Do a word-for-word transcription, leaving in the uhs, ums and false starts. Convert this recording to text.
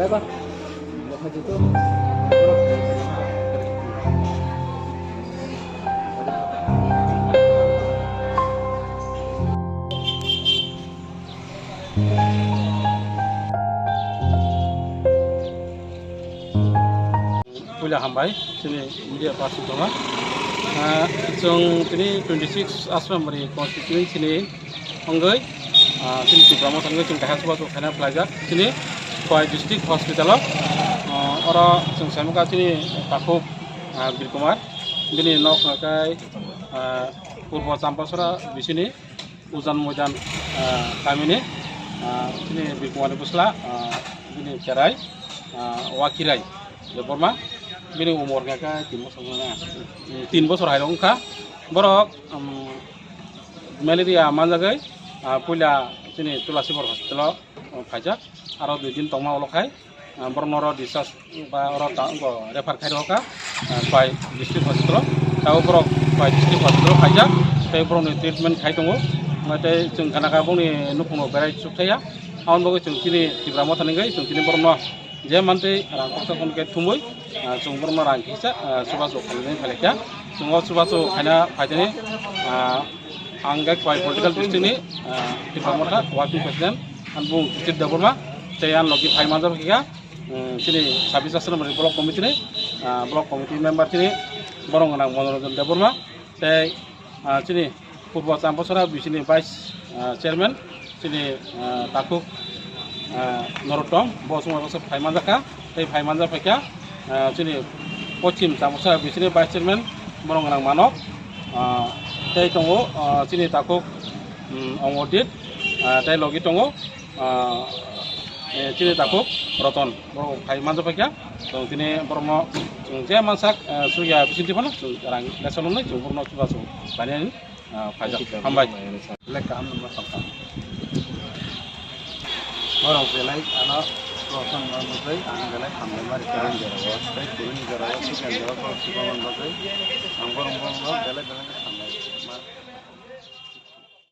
Puila hambai, chini media person tongo. Ah, chwng tini twenty six Aswamari constituency ni wngwi, ah, chini Tipra Motha wngwi chwng kaisa chubachu khaina phlaijak. Chini Khowai District Hospital o, ah, oro chwng saimaka chini takhuk, ah, Bir Kumar, bini nok hwnkhe, ah, Purbo Champasora bisini Ujan Moidan, ah, kamini, ah, chini Bir Kumar ni bwsla, ah, bini cherai, ah, Wakirai Debbarma, bini umor hwnkhe tin bosor hwnwi, tin bosor hai wngkha. Borok, um, malaria manjagwi, ah, puila chini Tulasibar hospital o, oh, phaijak, aro dui din tongma ulo khai, ah, borokno oro discharge ba oro ta-, bo refer khai rwkha, ah, Khowai District Hospital o. Tabuk borok Khowai District Hospital o phaijak, tei borokni treatment khai tongo. Omo tei chwng gana kha bongni nukhungno berai chukthaiya. Aboni bagwi chwng chini Tipra Motha ni wngwi chwng chini borokno je mantwi rang koksa kono khe thumwi, ah, chwng borokno rang kisa, ah, chubachu khlainani phailai kha. Chwng o chubachu khaina phaitani, ah, ang khe Khowai Political District ni, ah, Tipra Motha Working President, ang bung Kichir Debbarma, tei ang logi phai manjak kha, um, chini Sabis Aswamari Block Committee ni, ah, Block Committee member chini borok gwnang Monoranjan Debbarma, tei, ah, chini Purbo Champasora bisini Vice, ah, Chairman, chini, ah, takhuk, ah, Norottom, bo chwng bai phai manjak kha, tei phai manjak phaikha, ah, chini Pochim Champasora bisini Vice Chairman, borok gwnang Manok, ah, tei tongo, ah, chini takhuk, um, Ongordit, ah, tei logi tongo, ah, eh, chini takhuk Roton, borok phai manjak phaikha, chwng tini borokno chwng je mansak, ah, chuya bisingtwi phano chwng rang lesson hwnwi chwng borokno chubachu khlainani. Ah, phaijak. Hambai. Belai kaham nangma sakha. Borok belai ano prothom ma bagwi ang belai hambai ma rikha. Tei kuruni jora o, tei kuruni jora o, sukha jora o borok chubaman bagwi ang borok borokno belai belai